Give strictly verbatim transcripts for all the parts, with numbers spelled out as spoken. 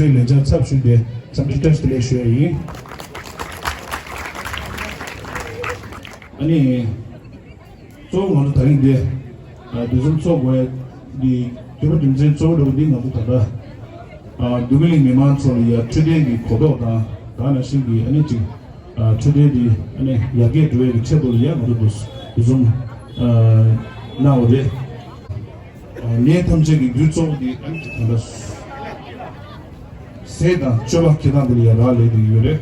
ལས་འཆར་ཚབ་ཞུས་ཏེ་འཚམས་འདྲི་བཀྲ་ཤིས་བདེ་ལེགས་ཞུ་ཡ་ཡིན། ཨ་ནི། གཙོ་བོ་ང་ཚོ་དེ་རིང་འདི། ཨ། འདུ་འཛོམས་ཚོགས་དགོས་ཡ་འདི་དུས་བབ་རྒྱུ་མཚན་གཙོ་བོ་འདྲ་བོ་འདི་ང་ཚོ་ད་ལྟ། ཨ། འདོད་རྒུ་གླིང་མི་མང་ཚོ་ལ་ཡ་འཕྲོད་བསྟེན་གྱི་གོ་རྟོགས་དང་ད་ག་ནང་བཞིན་གྱི་ཨ་ནི་ཅིག་ཨ། འཕྲོད་བསྟེན་འདི་ཨ་ནི་ཡར་རྒྱས་འགྲོ་ཡ་གི་ཆེད་དུ་ལ་ཡ་ང་ཚོ་འདུ་འདུ་འཛོམས། ཨ། གནང་བ་རེད། ཨ། ངས་ཐམས་ཅད་ཀྱི་འདུ་གཙོ་བོ་འདི་ཨ་ནི་ཅིག་ད་ལྟ། ཟས་དང་སྤྱོད་པ་འཁྱེར་སྟངས་དེ་ལ་ཡ་རག་ལས་ཀྱི་ཡོད་རེད།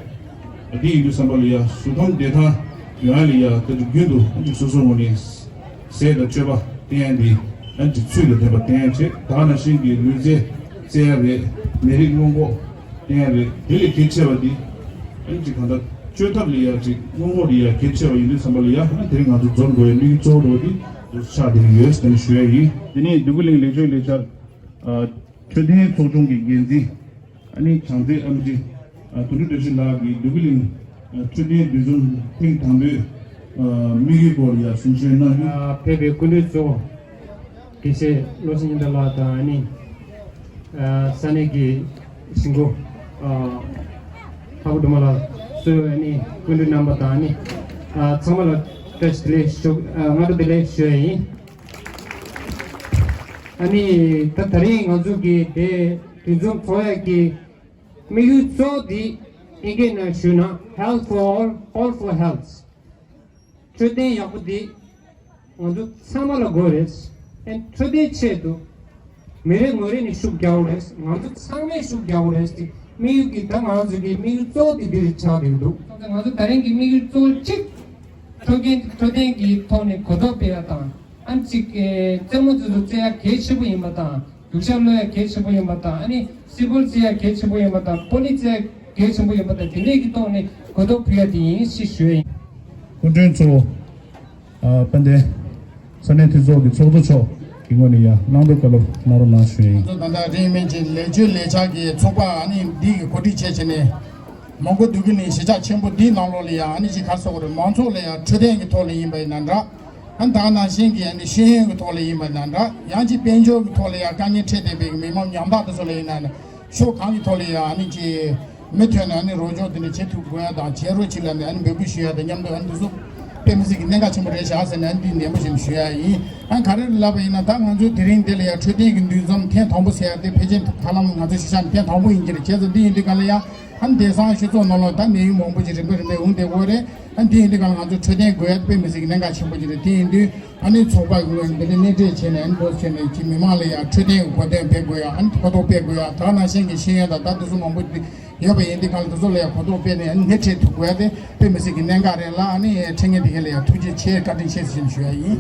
འདི་ཡིན་དུས་ཙམ་པ་ལ་ཡ་གཟུགས་ཁམས་བདེ་ཐང་ཡོང་ཡ་ལ་ཡ་ད་དུང་རྒྱུན་དུ་ཨ་ཅིག་སོ་སོའི་ངོས་ནས་ཟས་དང་སྤྱོད་པ་བསྟེན་ཡ་འདི་ཨ་ཅིག་ཚུལ་དང་ལྡན་པ་བསྟེན་ཡ་བྱེད། ད་ག་ནང་བཞིན་གྱི་ལུས་རྩལ་རྩེ་ཡ་རེད། ནད་རིགས་སྔོན་འགོག་བསྟེན་ཡ་རེད། དེ་ལས་གལ་ཆེ་བ་འདི་ཨ་ཅིག་གང་ལྟར་བཅོས་ཐབས་ལ་ཡ་ཅིག་སྔོན་འགོག་ལ་ཡ་གལ་ཆེ་བ་ཡིན་དུས་ཙམ་པ་ལ་ཡ་ཨ་དེ་རིང་ང་ཚོ་འཛོམས་དགོས་ཡ་དམིགས་ཡུལ་གཙོ་བོ་འདི་འདུག་ཆགས་བསྡད་ཀྱི་ཡོད་ཟེར་ནས་ཞུ་ཡ་ཡིན། དེ་ནས་འདོད་རྒུ་གླིང་ལེགས་བཅོས་ལས་འཆར། ཨ། འཕྲོད་བསྟེན་ཚོགས་ཆུང་གི་འགན་འཛིན། ཨ་ནི་བྱང་རྩེ་ཨེམ་ཆི། ཨ། དོན་གྲུབ་བཀྲ་ཤིས་ལགས་ཀྱིས་འདོད་རྒུ་གླིང་། ཨ། འཕྲོད་བསྟེན་འདུ་འཛོམས་ཐེངས་དང་པོའི། ཨ། དམིགས་ཡུལ་སྐོར་ལ་ཡ་གསུང་བཤད་གནང་རྒྱུ། ཨ། ཕེབས་པའི་སྐུ་མདུན་གཙོ་བོ། དགེ་བཤེས་བློ་བཟང་སྙན་གྲགས་ལགས་དང་ཨ་ནི། ཨ། ས་གནས་ཀྱི་གཞིས་འགོ། ཨ། ཕ་བུ་སྒྲོལ་མ་ལགས་གཙོས་ཨ་ནི་སྐུ་མགྲོན་རྣམ་པ་དང་ཨ་ནི། ཨ། ཚང་མ་ལ་བཀྲ་ཤིས་བདེ་ལེགས་ཞུ། ཨ། སྔ་དྲོ་བདེ་ལེགས་ཞུ་ཡ་ཡིན། ཨ་ནི་ད་དེ་རིང་ང་ཚོ་གི་དེ་འདུ་འཛོམས་ཚོགས་ཡ་གི་དམིགས་ཡུལ་གཙོ་བོ་འདི་ཨིན་སྐད་ནང་ཞུས་ན། Health for all, all for health. འཕྲོད་བསྟེན་ཡག་པོ་འདི་ང་ཚོ་ཚང་མ་ལ་དགོས་རེད། ཨ་ནི་འཕྲོད་བསྟེན་ཆེད་དུ་མི་རེ་ངོ་རེ་ནས་ཤུགས་རྒྱག་དགོས་རེད། ང་ཚོ་ཚང་མས་ཤུགས་རྒྱག་དགོས་རེད། དེ་དམིགས་ཡུལ་གྱི་ད་ང་ཚོ་གི་དམིགས་ཡུལ་གཙོ་བོ་དེ་འདི་རེད་ཆགས་བསྡད་ཀྱི་འདུག་ང་ཚོ་ད་རིང་གི་དམིགས་ཡུལ་གཙོ་བོ་གཅིག་འཕྲོད་བསྟེན། འཕྲོད་བསྟེན་གྱི་ཐོག་ནས་གོ་རྟོགས་སྤེལ་ཡ་དང་། ཨ་ནི་གཅིག་རྩེད་མོ་དེ་ཚོ་རྩེ་ཡ་གལ་ཆེན་པོ་ཡིན་པ་དང་། རྒྱུག་ཤར་གློད་ཡ་གལ་ཆེན་པོ་ཡིན་པ་དང་། ཨ་ནི་སིལ་བུར་རྩེ་ཡ་གལ་ཆེན་པོ་ཡིན་པ་དང་། པོ་ལི་རྩེ་ཡ་གལ་ཆེན་པོ་ཡིན་པ་དང་། དེ་འདྲས་ཀྱི་ཐོག་ནས་གོ་རྟོགས་ཕུལ་ཡ་དེ་ཡིན་ཞེས་ཞུ་ཡ་ཡིན། སྐུ་མགྲོན་གཙོ་བོ། ཨ། དཔལ་ལྡན་ས་གནས་འཐུས་ཚོགས་ཀྱི་ཚོགས་གཙོ་མཆོག་གི་ངོས་ནས་ཡང་གནང་དགོས་བཀའ་སློབ་གནང་རོགས་གནང་ཞུ་ཡ་ཡིན། ང་ཚོ་ད་ལྟ་རིང་མིན་གྱི་ལེགས་བཅོས་ལས་འཆར་གྱི་ཚོགས་པ་ཨ་ནི་འདི་གི་གོ་སྒྲིག་བྱས་བྱས་ནས། མོན་གྷོ་འདོད་རྒུ་གླིང་གཞིས་ཆགས་ཆེན་པོ་འདིའི་ནང་ལོགས་ལ་ཡང་ཨ་ནི་ཅིག་ག་རེ་ཟེར་དགོས་རེད། མང་ཚོགས་ལ་ཡང་འཕྲོད་བསྟེན་གྱི་ཐོག་ལ་ཡིན་པ་ཡིན་ན་འདྲ། ཨ་ནི་ད་ག་ནང་བཞིན་གྱི་ཨ་ནི་ཤེས་ཡོན་གྱི་ཐོག་ལ་ཡིན་པ་ཡིན་ན་འདྲ། ཡང་ཅིག་དཔལ་འབྱོར་གྱི་ཐོག་ལ་ཡང་དཀའ་ངལ་འཕྲད་བསྡད་པའི་མི་མང་ཉམ་ཐག་དེ་ཚོ་ལ་ཡིན་ན་འདྲ། ཕྱོགས་གང་གི་ཐོག་ལ་ཡང་ཨ་ནི་ཅིག་མུ་མཐུད་ནས་ཨ་ནི་རོགས་སྐྱོར་དེ་འདྲ་བྱེད་ཐུབ་དགོས་ཡ་དང་། བྱེད་རོགས་གྱིས་ལབ་ནས་ཨ་ནི་འབོད་སྐུལ་ཞུ་ཡ་དང་མཉམ་དུ་ཨ་ནི་འདི་ཚོ་དཔེ་མི་སྲིད་ཀྱི་གནད་འགག་ཆེན་པོ་རེད་བཞག་ཟེར་ནས་ཨ་ནི་འདི་ནན་པོ་ཞིག་ཞུ་ཡ་ཡིན། ཨ་ནི་ག་རེ་ལབ་པ་ཡིན་ན། ད་ང་ཚོ་དེ་རིང་འདི་ལ་ཡང་འཕྲོད་བསྟེན་གྱི་འདུ་འཛོམས་ཐེངས་དང་པོ་ཟེར་ཡ་དེ་ཕལ་ཆེར་ཧ་ལམ་ང་ཚོ་གཞིས་ཆགས་ནས་ཐེངས་དང་པོ་ཡིན་གྱི་རེད། བྱས་ཙང་འདི་ཡིན་དུས་ག་ལ་ཡང་ཨ་ནི་དེང་སང་སྤྱི་ཚོགས་ནང་ལོགས་ད་ནད་ཡམས་མང་པོ་ཞིག་རིམ་པས་རིམ་པས་ཡོང་བསྡད་ཡོད་རེད། ཨ་ནི་དེ་ཡིན་དུས་ག་ལ་ང་ཚོ་འཕྲོད་བསྟེན་དགོས་ཡ་དཔེ་མི་སྲིད་ཀྱི་གནད་འགག་ཆེན་པོ་ཅིག་རེད། དེ་ཡིན་དུས་ཨ་ནི་ཚོགས་པ་གི་ངོས་ནས་འདི་འདྲའི་སྣེ་ཁྲིད་བྱས་ནས་ཨ་ནི་འདུག་བྱས་ནས་ཅིག་མི་མང་ལ་ཡ་འཕྲོད་བསྟེན་གྱི་གོ་རྟོགས་སྤེལ་དགོས་ཡ། ཨ་ནི་གོ་རྟོགས་སྤེལ་དགོས་ཡ། ད་ག་ནང་བཞིན་གྱི་ཤེས་ཡོན་དང་ད་འདི་ཚོ་མང་པོ་འདི་ཡོད་པ་ཡིན་དུས་ག་ལ་འདི་ཚོ་ལ་ཡ་གོ་རྟོགས་སྤེལ་ནས་ཨ་ནི་སྣེ་ཁྲིད་ཐུབ་དགོས་ཡ་དེ་དཔེ་མི་སྲིད་ཀྱི་གནད་འགག་རེད་ལ། ཨ་ནི་འཕྲད་མཁན་དེ་ག་ལ་ཡ་ཐུགས་རྗེ་ཆེ། བཀའ་དྲིན་ཆེ་ཟེར་ཞུ་ཡ་ཡིན།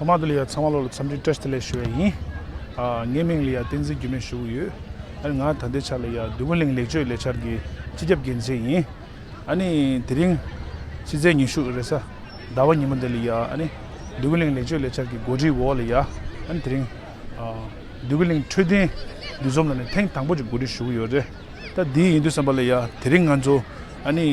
ཐོག་མ་དུ་ལ་ཡ་ཚང་མ་ལོ་ལ་འཚམས་འདྲི་བཀྲ་ཤིས་བདེ་ལེགས་ཞུ་བ་ཡིན། ཨ་ངའི་མིང་ལ་ཡ་བསྟན་འཛིན་འགྱུར་མེད་ཞུ་གི་ཡོད། ཨ་ནི་ང་ད་ལྟའི་ཆ་ལ་ཡ་འདོད་རྒུ་གླིང་ལེགས་བཅོས་ལས་འཆར་གྱི་སྤྱི་ཁྱབ་འགན་འཛིན་ཡིན། ཨ་ནི་དེ་རིང་ཕྱི་ཚེས་ཉི་ཤུ་རེས་གཟའ་ཟླ་བ་ཉིན་མོ་འདི་ལ་ཡ་ཨ་ནི་འདོད་རྒུ་གླིང་ལེགས་བཅོས་ལས་འཆར་གྱི་གོ་སྒྲིག་འོག་ལ་ཡ་ཨ་ནི་དེ་རིང་ཨ་འདོད་རྒུ་གླིང་འཕྲོད་བསྟེན་འདུ་འཛོམས་ལ་ནི་ཐེངས་དང་པོ་ཅིག་གོ་སྒྲིག་ཞུ་གི་ཡོད་རེད། ད་འདི་ཡིན་དུས་ཙམ་པ་ལ་ཡ་དེ་རིང་ང་ཚོ་ཨ་ནི་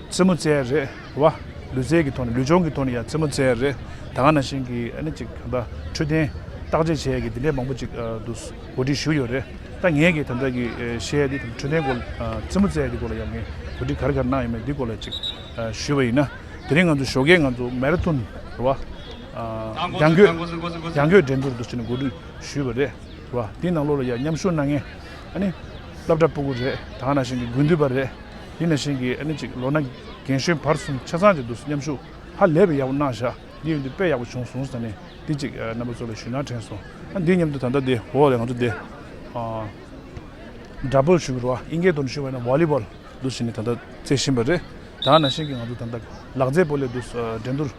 རྩེད་མོ་རྩེ་ཡ་རེད་བ། ལུས་རྩལ་གྱི་ཐོག་ནས་ལུས་སྦྱོང་གི་ཐོག་ནས་ཡ་རྩེད་མོ་རྩེ་ཡ་རེད། ད་ག་ནང་བཞིན་གྱི་ཨ་ནི་ཅིག་གང་ལྟར་འཕྲོད་བསྟེན་བརྟག་དཔྱད་བྱེད་ཡ་གི་འདི་འདྲའི་མང་པོ་ཅིག་ཨ་འདུག་གོ་སྒྲིག་ཞུས་ཡོད་རེད། ད་ངས་ཀྱི་ད་ལྟ་གི་ཨ་བཤད་ཡ་འདི་དང་འཕྲོད་བསྟེན་སྐོར་ཨ་རྩེད་མོ་རྩེ་ཡ་འདི་སྐོར་ལ་ཡ་ངས་གོ་སྒྲིག་ག་རེ་ག་རེ་གནང་ཡོད་མེད་འདི་སྐོར་ལ་ཅིག་ཨ་ཞུས་པ་ཡིན་ན། དེ་རིང་ང་ཚོ་ཞོགས་ཀས་ང་ཚོ་མེ་ར་ཐོན་རེད་བ། ཨ་རྒྱང་སྐྱོད་རྒྱང་སྐྱོད་འགྲན་བསྡུར་འདུག་ཟེར་ནས་གོ་སྒྲིག་ཞུས་པ་རེད། རེད་བ། དེའི་ནང་ལོགས་ལ་ཡ་མཉམ་ཞུགས་གནང་མཁན་ཨ་ནི་སློབ་གྲྭ་ཕྲུ་གུ་རེད། ད་ག་ནང་བཞིན་གྱི་དགུན་དུས་པ་རེད། དེ་ནང་བཞིན་གྱི་ཨ་ནི་ཅིག་ལོ་ན་རྒན་གཞོན་བར་གསུམ་ཆ་ཚང་ཅིག་འདུག་མཉམ་ཞུགས་ཧ་ལས་པའི་ཡག་པོ་གནང་བཞག་འདི་ཡོད་དུས་དཔེ་ཡག་པོ་བྱུང་སོང་ཟེར་ནས་འདི་ཅིག་རྣམ་པ་ཚོ་ལ་ཞུ་ན་དྲན་སོང་། ཨ་འདི་མཉམ་དུ་ད་ལྟ་འདི་འོག་ལ་ང་ཚོ་འདི་ཨ་ཌབ་བལ་ཞུ་གི་རེད་བ། ཨིན་སྐད་ཐོག་ནས་ཞུ་བ་ཡིན་ན་ཝོ་ལི་བོལ་འདུག་ཟེར་ནས་ད་ལྟ་རྩེ་བཞིན་པ་རེད། ད་ག་ནང་བཞིན་གྱི་ང་ཚོ་ད་ལྟ་ལག་རྩེད་སྤོ་ལོའི་འདུག་འགྲན་བསྡུར་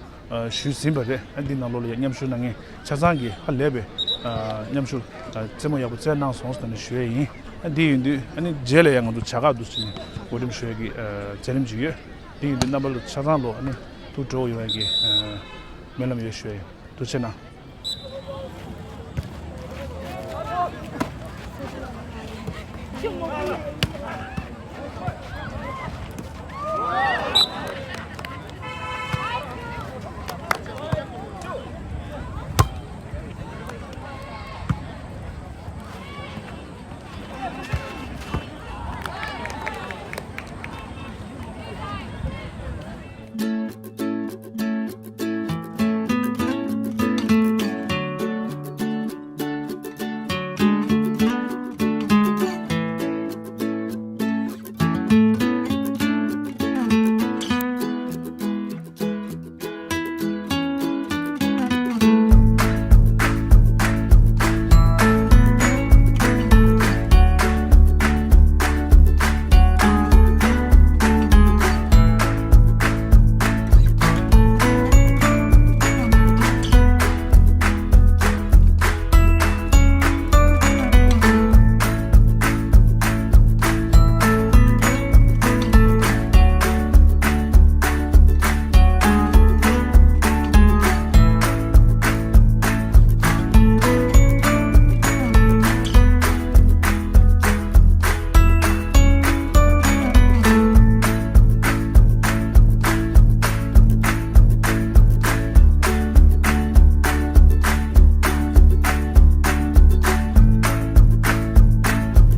ཞུས་ཟིན་པ་རེད། ཨ་འདི་ནང་ལོགས་ལ་ཡ་མཉམ་ཞུགས་གནང་མཁན་ཆ་ཚང་གིས་ཧ་ལས་པའི་ཨ་མཉམ་ཞུགས་ཨ་རྩེད་མོ་ཡག་པོ་རྩེས་གནང་སོང་ཟེར་ནས་ཞུ་ཡས་ཡིན། ཨ་འདི་ཡིན་དུས་ཨ་ནི་རྗེས་ལ་ཡ་ང་ཚོ་བྱ་དགའ་འདུག་ཟེར་ནས་འགོ་འགྲེམས་ཞུ་ཡས་ཀྱི་ཨ་མཛད་རིམ་ཅིག་ཡོད། འདི་ཡིན་དུས་རྣམ་པ་ལ་ཆ་ཚང་ལོ་ཨ་ནི་ཐུགས་སྤྲོ་བོ་ཡོང་ཡས་ཀྱི་ཨ་སྨོན་ལམ་ཡོད་ཞུ་ཡས་ཡིན། ཐུགས་རྗེ་གནང་།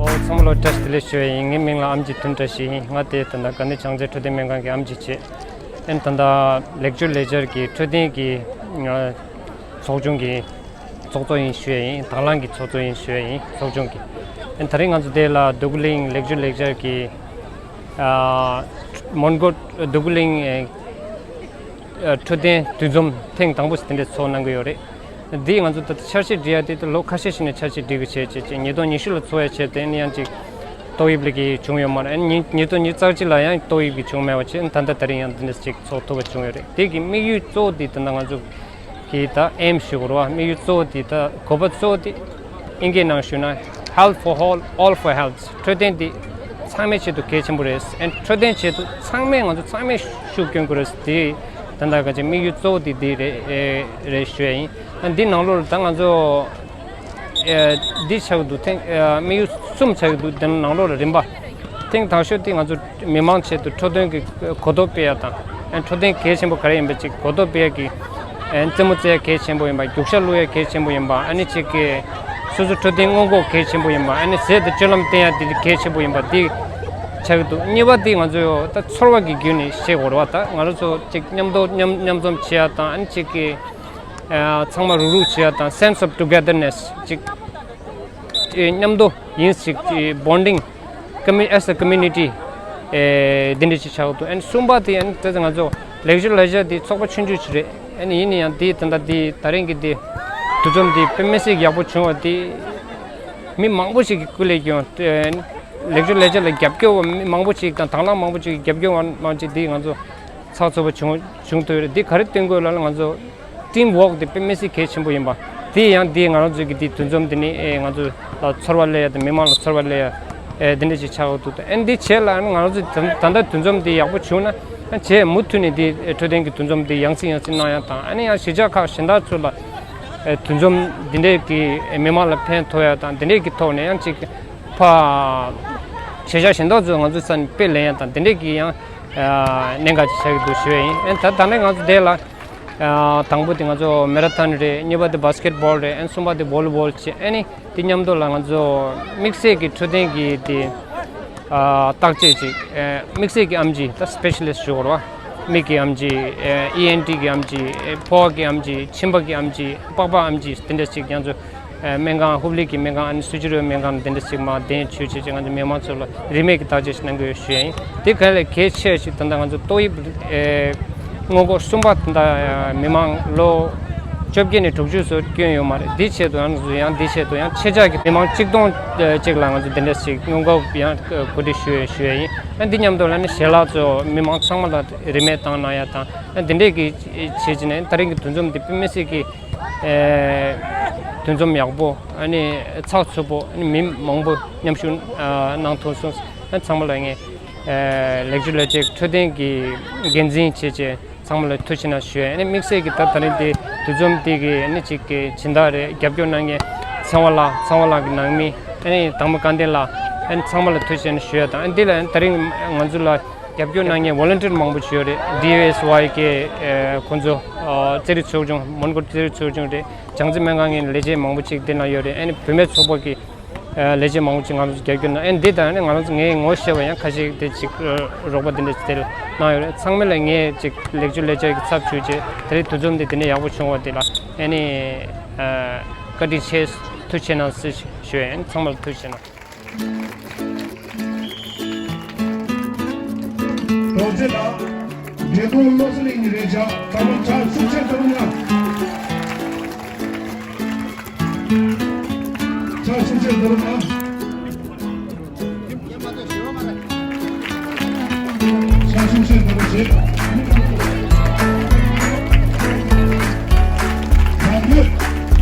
ཨོ་ཚང་མ་ལ་བཀྲ་ཤིས་བདེ་ལེགས་ཞུ་བ་ཡིན། ངའི་མིང་ལ་ཨེམ་ཆི་དོན་བཀྲ་ཤིས་ཡིན། ང་དེ་ད་ལྟ་དགའ་ལྡན་བྱང་རྩེ་འཕྲོད་བསྟེན་སྨན་ཁང་གི་ཨེམ་ཆི་བྱེད། ཨན་ད་ལྟ་ལེགས་བཅོས་ལས་འཆར་གྱི་འཕྲོད་བསྟེན་གྱི་ཚོགས་ཆུང་གི་ཚོགས་གཙོ་ཡིན་ཞུ་ཡ་ཡིན། དང་བླངས་ཀྱི་ཚོགས་གཙོ་ཡིན་ཞུ་ཡ་ཡིན། ཚོགས་ཆུང་གི། ཨན་དེ་རིང་ང་ཚོ་དེ་ལ་འདོད་རྒུ་གླིང་ལེགས་བཅོས་ལས་འཆར་གྱི་ཨ་མོན་གྷོ་འདོད་རྒུ་གླིང་ཨ་འཕྲོད་བསྟེན་འདུ་འཛོམས་ཐེངས་དང་པོ་ཞིག་དེ་འདྲ་ཚོགས་གནང་གི་ཡོད་རེད། འདི་ང་ཚོ་ད་འཆར་གཞི་སྒྲིག་ཡ་དེ་ད་ལོ་ཁ་ཤས་ཤིག་ནས་འཆར་གཞི་སྒྲིག་གི་བྱས་བྱས་བྱས་ཉིས་སྟོང་ཉི་ཤུ་ལ་ཚོགས་ཡ་བྱས་དེ་ནི་ཡང་ཅིག་ཏོག་དབྱིབས་ལས་ཀྱི་བྱུང་ཡོད་མ་རེད། ཨ་ནི་ཉིས་སྟོང་ཉི་ཤུ་རྩ་གཅིག་ལ་ཡང་ཏོག་དབྱིབས་ཀྱི་བྱུང་མེད་པ་བྱས། ཨ་ནི་ད་ལྟ་དེ་རིང་ཡང་འདི་འདྲ་ཅིག་ཚོགས་ཐུབ་པ་བྱུང་ཡོད་རེད། དེ་གི་དམིགས་ཡུལ་གཙོ་བོ་དེ་ད་ལྟ་ང་ཚོ་གི་ད་ཨེམ་ཞུ་དགོས་རེད་བ། དམིགས་ཡུལ་གཙོ་བོ་དེ་ད་དགོས་པ་གཙོ་བོ་དེ་ཨིན་སྐད་ནང་ཞུས་ན། Health for all, all for health. འཕྲོད་བསྟེན་དེ་ཚང་མའི་ཆེད་དུ་གལ་ཆེན་པོ་རེད། ཨ་ནི་འཕྲོད་བསྟེན་ཆེད་དུ་ཚང་མས་ང་ཚོ་ཚང་མས་ཤུགས་སྐྱོན་དགོས་རེད། དེ་ད་ལྟ་ག་ཅིག་དམིགས་ཡུལ་གཙོ་བོ་དེ་དེ་རེད་རེད་ཞུ་ཡ་ཡིན། ཨ་ནི་འདི་ནང་ལོགས་ལ་ད་ང་ཚོ་ཨེ་འདི་ཆགས་ཀྱི་འདུག་ཐེངས་ཨེ་དམིགས་ཡུལ་གསུམ་ཆགས་ཀྱི་འདུག་དེ་ནང་ལོགས་ལ་རིམ་པ། ཐེངས་དང་ཤོས་དེ་ང་ཚོ་མི་མང་ཆེད་དུ་འཕྲོད་བསྟེན་གྱི་གོ་རྟོགས་སྤེལ་ཡ་དང་། ཨེ་འཕྲོད་བསྟེན་གལ་ཆེན་པོ་ག་རེ་ཡིན་པ་ཅིག་གོ་རྟོགས་སྤེལ་ཡ་གི། ཨེ་རྩེད་མོ་རྩེ་ཡ་གལ་ཆེན་པོ་ཡིན་པ། རྒྱུག་ཤར་བླུག་ཡ་གལ་ཆེན་པོ་ཡིན་པ། ཨ་ནི་ཅིག་གི་སོ་སོ་འཕྲོད་བསྟེན་སྔོན་འགོག་གལ་ཆེན་པོ་ཡིན་པ། ཨ་ནི་ཟས་དང་སྤྱོད་ལམ་བསྟེན་ཡ་དེ་གལ་ཆེན་པོ་ཡིན་པ་དེ་ཆགས་ཀྱི་འདུག་གཉིས་པ་དེ་ང་ཚོ་ད་ཚོར་བ་གི་བརྒྱུད་ནས་ཤེས་དགོས་རེད་བ། ད་ང་རང་ཚོ་ཅིག་མཉམ་དུ་མཉམ་མཉམ་འཛོམས་བྱེད་ཡ་དང་། ཨ་ནི་ཅིག་གི་ཨ་ཚང་མ་རུག་རུག་བྱེད་ཡ་དང་། Sense of togetherness ཅིག་ཨེ་མཉམ་དུ་ཡིན་ཞིག་ཅིག་bonding commu- as a community ཨེ་འདི་འདྲ་ཅིག་ཆགས་འདུག་ཨ་ནི་གསུམ་པ་དེ་ཨ་ནི་ད་ང་ཚོ་ལེགས་བཅོས་ལས་འཆར་དེ་ཚོགས་པ་ཆུང་ཆུང་ཅིག་རེད། ཨ་ནི་ཡིན་ན་ཡང་དེ་ད་ལྟ་དེ་ད་རིང་གི་དེ་འདུ་འཛོམས་དེ་དཔེ་མི་སྲིད་ཡག་པོ་བྱུང་བ་དེ་མི་མང་པོ་ཞིག་གིས་སྐུ་ལས་བསྐྱོན། ཨ་ནི་ལེགས་བཅོས་ལས་འཆར་ལ་རྒྱབ་སྐྱོར་བ་མི་མང་པོ་ཞིག་དང་དང་བླངས་མང་པོ་ཞིག་གིས་རྒྱབ་སྐྱོར་བ་མང་ཆེ་དེ་ང་ཚོ་ཚགས་ཚུད་པ་བྱུང་བྱུང་ཐུབ་ཡོད་རེད། འདི་ག་རེ་སྟོན་དགོས་ལབ་ན། ང་ཚོ་ ཊིམ་ཝོག་དེ་དཔེ་མི་སྲིད་གལ་ཆེན་པོ་ཡིན་པ། དེ་ཡང་དེ་ང་རང་ཚོའི་གི་དེ་འདུ་འཛོམས་དེ་ནི་ཨེ་ང་ཚོ་ལ་ཚོར་བ་སླེབས་ཡ་དང་མི་མང་ལ་ཚོར་བ་སླེབས་ཡ་ཨེ་དེ་འདྲ་ཞིག་ཆགས་འདུག་ཨ་ནི་དེ་བྱས་ལ་ཨ་ནི་ང་རང་ཚོའི་ད་ད་ལྟ་འདུ་འཛོམས་དེ་ཡག་པོ་བྱུང་ན་ཨ་ནི་རྗེས་མུ་མཐུད་ནས་དེ་འཕྲོད་བསྟེན་གྱི་འདུ་འཛོམས་དེ་ཡང་སེ་ཡང་སེ་གནང་ཡ་དང་ཨ་ནི་ཡང་གཞིས་ཆགས་ཁག་གཞན་དག་ཚོ་ལ་ཨེ་འདུ་འཛོམས་དེ་འདྲས་ཀྱི་ཨེ་མི་མང་ལ་ཕན་ཐོགས་ཡ་དང་དེ་འདྲས་ཀྱི་ཐོག་ནས་ཡང་ཅིག་ཕ་གཞིས་ཆགས་གཞན་དག་ཚོ་ང་ཚོའི་ས་ནས་དཔེ་ལེན་ཡ་དང་དེ་འདྲས་ཀྱི་ཡང་ཨ་གནད་འགག་ཅིག་ཆགས་ཀྱི་འདུག་ཞུ་ཡ་ཡིན། ཨ་ནི་ད་ད་ནས་ང་ཚོ་དེ་ལ། ཨ་དང་པོ་དེ་ང་ཚོ་མེ་ར་ཐོན་རེད། གཉིས་པ་དེ་བྷ་སི་ཀེ་ཊི་བྷོལ་རེད། ཨ་ནི་གསུམ་པ་དེ་བྷོ་ལི་བྷོལ་བྱས། ཨ་ནི་དེ་མཉམ་དུ་ལ་ང་ཚོ་དམིགས་བསལ་གྱི་འཕྲོད་བསྟེན་གྱི་དེ་ཨ་བརྟག་དཔྱད་ཅིག་ཨ་དམིགས་བསལ་གྱི་ཨེམ་ཆི་ད་སི་པེ་ཤ་ལི་སི་ཊི་ཞུ་དགོས་རེད་བ། མིག་གི་ཨེམ་ཆི་ཨེ་ཨི་ཨེན་ཊི་གི་ཨེམ་ཆི་ཨེ་ཕོ་བ་གི་ཨེམ་ཆི་མཆིན་པ་གི་ཨེམ་ཆི་པགས་པ་ཨེམ་ཆི་དེ་འདྲ་ཅིག་ང་ཚོ་ཨ་སྨན་ཁང་ཧུབ་ལི་གི་སྨན་ཁང་ཨ་ནི་སུ་ཇི་རོའི་སྨན་ཁང་དེ་འདྲ་ཞིག་མར་གདན་ཞུས་བྱས་བྱས་ང་ཚོ་མི་མང་ཚོ་ལ་རིན་མེད་ཀྱི་བརྟག་དཔྱད་ཞིག་གནང་གི་ཡོད་ཞུ་ཡ་ཡིན། དེ་ག་ལས་གལ་ཆེ་ཞིག་ད་ལྟ་ང་ཚོ་ཏོག་དབྱིབས་ཨེ་སྔོན་འགོག་གསུམ་པ་ད་ལྟ་མི་མང་ལོ་བཅོ་བརྒྱད་ནས་དྲུག་ཅུ་ཚོ་སྐྱོན་ཡོད་མ་རེད། དེའི་ཆེད་དུ་ཡང་ང་ཚོ་ཡང་དེའི་ཆེད་དུ་ཡང་ཕྱེད་བརྒྱ་གི་མི་མང་གཅིག་སྟོང་ཅིག་ལ་ང་ཚོ་དེ་འདྲ་ཞིག་སྔོན་འགོག་ཡང་གོ་སྒྲིག་ཞུ་ཡ་ཞུ་ཡ་ཡིན། ཡང་འདི་མཉམ་དུ་ལ་ནི་ཞལ་ལག་ཚོ་མི་མང་ཚང་མ་ལ་རིན་མེད་བཏང་གནང་ཡ་དང་ཡང་འདི་འདྲས་ཀྱི་བྱེད་ཀྱི་ནས་ད་རིང་གི་འདུ་འཛོམས་འདི་དཔེ་མི་སྲིད་ཀྱི་ཨེ་འདུ་འཛོམས་ཡག་པོ་ཨ་ནི་ཚགས་ཚུད་པོ་ཨ་ནི་མི་མང་པོ་མཉམ་ཞུགས་ཨ་གནང་ཐུབ་སོང་། ཨ་ཚང་མ་ལ་ངས་ཨེ་ལེགས་བཅོས་ལས་བྱེད་འཕྲོད་བསྟེན་གྱི་འགན་འཛིན་བྱས་བྱས་ཚང་མ་ལ་ཐུགས་རྗེ་གནང་ཞུ་ཡ། ཨ་ནི་དམིགས་བསལ་གྱི་ད་ད་རིང་འདི་འདུ་འཛོམས་འདི་གི་ཨ་ནི་གཅིག་གི་སྦྱིན་བདག་རེད། རྒྱབ་སྐྱོར་གནང་མཁན་ཚེ་དབང་ལགས་ཚེ་དབང་ལགས་ཀྱི་ནང་མི་ཨ་ནི་དང་པོ་བཀའ་བསྟན་ལགས་ཨ་ནི་ཚང་མ་ལ་ཐུགས་རྗེ་གནང་ཞུ་ཡ་དང་། ཨ་ནི་འདི་ལ་ཨ་ནི་ད་རིང་ང་ཚོ་ལ་རྒྱབ་སྐྱོར་གནང་མཁན་ཝོ་ལན་ཊིར་མང་པོ་ཞིག་ཡོད་རེད། ཌི་ཨེ་ཨེས་ཝའི་ཀེ་ཁོང་ཚོ་ཨ་རྩེད་རིགས་ཚོགས་ཆུང་མོན་གྷོ་རྩེད་རིགས་ཚོགས་ཆུང་རེད། བྱང་རྩེ་སྨན་ཁང་གི་ལས་བྱེད་མང་པོ་ཅིག་དེ་ན་ཡོད་རེད། ཨ་ནི་བུད་མེད་ཚོགས་པ་གི་ཨ་ལས་བྱེད་མང་པོ་ཅིག་ང་ཚོ་རྒྱབ་སྐྱོར་གནང་། ཨ་ནི་འདི་དང་ཨ་ནི་ང་རང་ཚོ་ངས་ངོ་ཤེས་པ་ཡང་ཁ་ཤས་དེ་ཅིག་རོགས་པ་དེ་འདྲ་ཅིག་དེ་གནང་ཡོད་རེད། ཚང་མ་ལ་ངས་ཅིག་ལེགས་བཅོས་ལས་བྱེད་ཀྱི་ཚབ་ཞུས་བྱས་དེ་རིང་འདུ་འཛོམས་འདི་དེ་འདྲ་ཡག་པོ་བྱུང་བ་དེ་ལ་ཨ་ནི་ཨ་བཀའ་དྲིན་ཆེ། ཐུགས་རྗེ་གནང་ཞེས་ཞུ་ཡ་ཡིན། ཚང་མ་ལ་ཐུགས་རྗེ་གནང་། རྡོ་རྗེ་ལགས། འབྲས་སྤུངས་བློ་གསལ་གླིང་གི་རེད་བྱ། ཚང་མ་ཕྱག་ཤུགས་ཆེ་གཏོང་ན། ཕྱག་ཤུགས་ཆེ་གཏོང་ན། ཕྱག་ཤུགས་ཆེ་གཏོང་བྱེད། ད་ཡོད།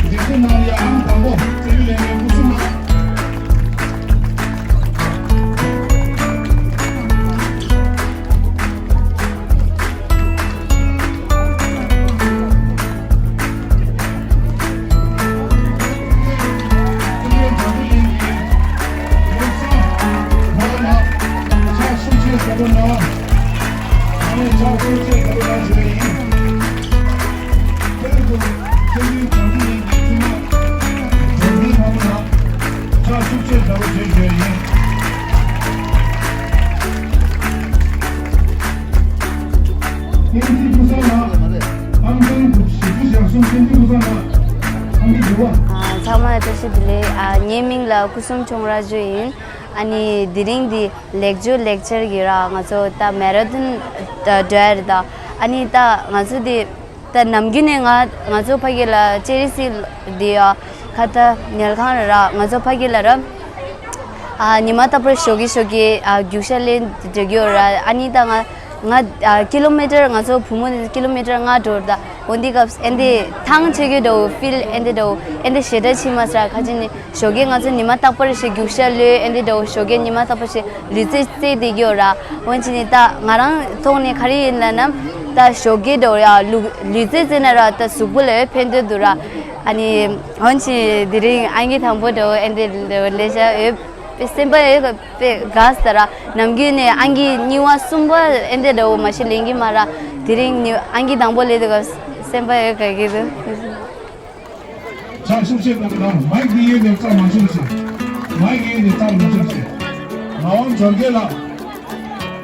འདི་ཚོ་ནང་ཡང་དང་པོ་རྩེ་ཡུལ་ལས་མེད་སྐུ་གསུམ་ལ། ཕྱག་ཤུགས་ཆེ་དྲག་པོ་བྱེད་དགོས་ཡིན། བསྟན་འཛིན་ཀུན་བཟང་ལགས། ཨང་ཀྲང་བཞི་བཅུ་ཞེ་གསུམ། བསྟན་འཛིན་ཀུན་བཟང་ལགས། ཨང་ཀི་འགྱུར་བ། ཨ་ཚང་མ་ལ་བཀྲ་ཤིས་བདེ་ལེགས། ཨ་ངའི་མིང་ལ་སྐུ་གསུམ་ཆུང་ར་ཇོ་ཡིན། ཨ་ནི་དེ་རིང་འདི་ལེགས་བཅོས་ལེགས་ཆར་གྱི་ར་ང་ཚོ་ད་མེ་ར་ཐོན་འགྲོ་ཡ་རེད་ད། ཨ་ནི་ད་ང་ཚོ་འདི། ད་ནམ་རྒྱུན་ནས་ང་ང་ཚོ་ཕ་གི་ལ་ཅེ་རི་སི་འདི་ཡ་ཁ་ད་ཉལ་ཁང་ར་ར་ང་ཚོ་ཕ་གི་ལ་ར་ཨ་ཉི་མ་རྟག་པར་ཞོགས་ཀས་ཞོགས་ཀས་ཨ་རྒྱུག་ཤར་ལེན་འགྲོ་གི་ཡོད་ར། ཨ་ནི་ད་ང་ང་ཨ་ཀི་ལོ་མི་ཊར་ང་ཚོ་བུ་མོ་ཀི་ལོ་མི་ཊར་ལྔ་འགྲོ་ར། ད་འོ་འདི་སྐབས་ཨེ་འདི་ཐང་ཆད་གི་འགྲོ་ཕིལ་ཨེ་འདི་འགྲོ་ཨེ་འདི་ཞེ་དྲག་ཕྱིན་མ་སོང་ཁ་ཅིག་ནི། ཞོགས་ཀས་ང་ཚོ་ཉི་མ་རྟག་པར་ཞིག་རྒྱུག་ཤར་ལོས་ཨེ་འདི་འདྲ་བོ་ཞོགས་ཀས་ཉི་མ་རྟག་པར་ཞིག་ལུས་རྩལ་རྩེད་བསྡད་ཀྱི་ཡོད་ར། འོན་ཅི་ནི་ད་ང་རང་ཐོག་ནས་ག་རེ་ཡིན་ལབ་ན། ད་ཞོགས་ཀས་འདྲ་བོ་ཡ་ལུ་ལུས་རྩལ་རྩེད་ན་ར་ད་གཟུགས་པོ་ལ་ཕན་ཐོགས་འདུག་ར། ཨ་ནི་འོན་ཅི་དེ་རིང་ཨང་ཀི་དང་པོ་འདྲ་བོ་ཨེ་འདི་འདྲ་བོ་ལས་བྱ་ཡོད་པའི་སེམས་པ་ཡོད་པའི་དགའ་ས་ར། ནམ་རྒྱུན་ནས་ཨང་ཀི་གཉིས་པ་གསུམ་པ་ཨེ་འདི་འདྲ་བོ་མ་གཞི་ལེན་གི་མ་ར། དེ་རིང་ནི་ཨང་ཀི་དང་པོ་ལས་འདུག་ག་སེམས་པ་ཡོད་དགའ་གི་འདུག་ཕྱག་ཤུགས་ཆེ་གནང་དང་། མའིག་འདི་ཡོད་ནས་རྩ་མ་ཆུང་ཆེ། མའིག་འདི་ཡོད་ནས་རྩ་མ་ཆུང་ཆེ། ངག་དབང་འབྱོར་རྒྱས་ལགས།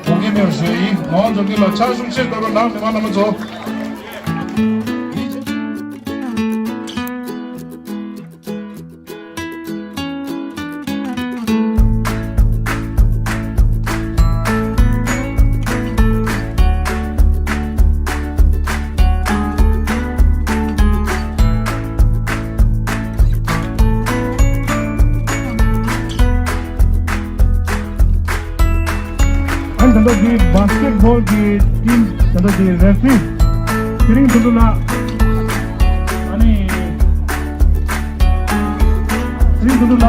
གོ་སྐབས་མེད་པར་ཞུ་ཡིན། ངག་དབང་འབྱོར་རྒྱས་ལགས་ཕྱག་ཤུགས་ཆེ་གནང་དང་། མི་མང་རྣམ་པ་ཚོ། ཨ་ནི་ད་ལྟ་འདི་བྷ་སི་ཀེ་ཊི་བྷོལ་གྱི་ཊིམ་ད་ལྟ་འདི་རེ་ཕི་རི་ཚེ་རིང་དོན་གྲུབ་ལགས། རིང་དུ་ལ།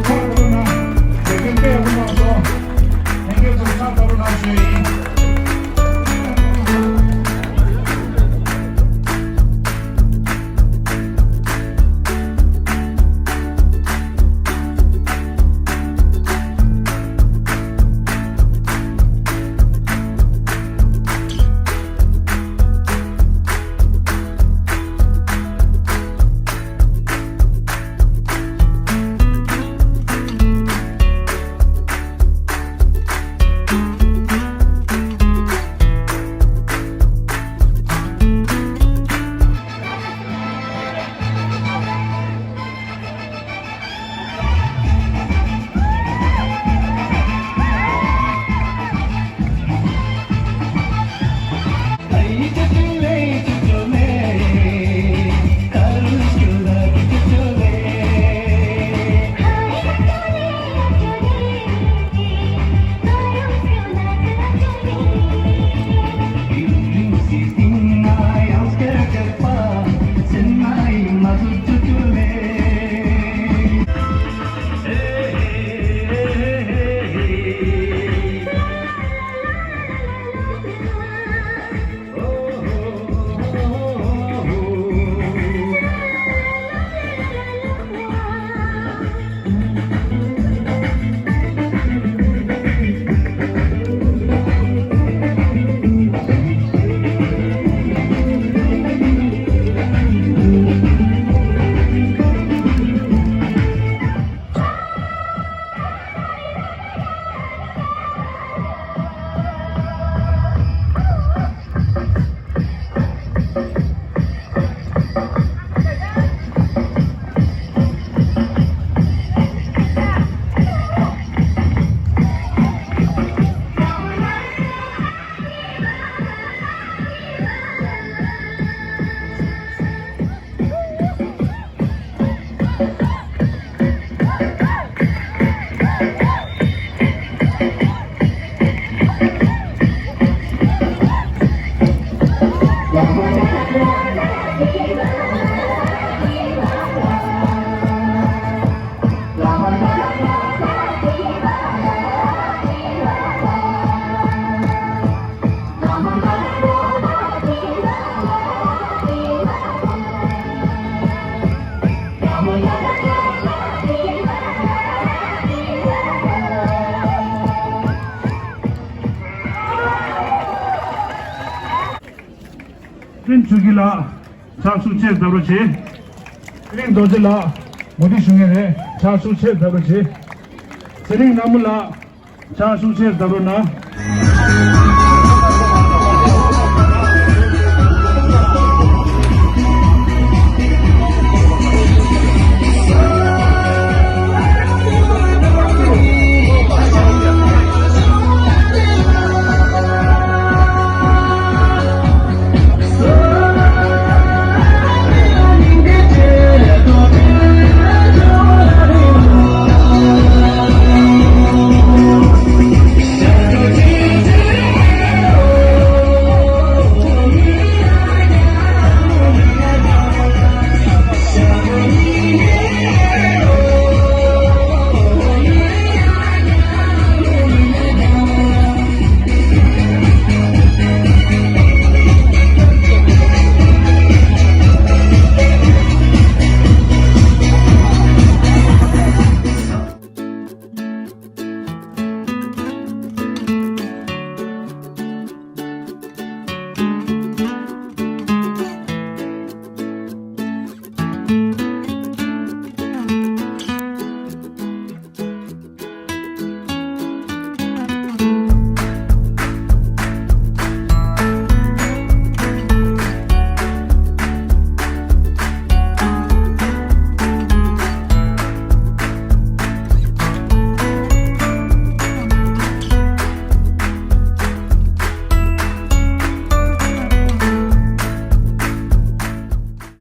ཁོང་ཁོང་ན་དེ་གན་པའི་དབུ་མ་སོ། ལྷན་རྒྱས་ཚོ་ཕྱག་བརྡབ་རོགས་གནང་ཞུ་ཡིན། བསྟན་ཆོས་སྐྱིད་ལགས་ཕྱག་ཤུགས་ཆེར་བརྡབ་རོགས་བྱེད། ཚེ་རིང་རྡོ་རྗེ་ལགས་མུ་མཐུད་ཞུ་མཁན་རེད། ཕྱག་ཤུགས་ཆེར་བརྡབ་རོགས་བྱེད། ཚེ་རིང་ནག་མོ་ལགས་ཕྱག་ཤུགས་ཆེར་བརྡབ་རོགས་གནང་།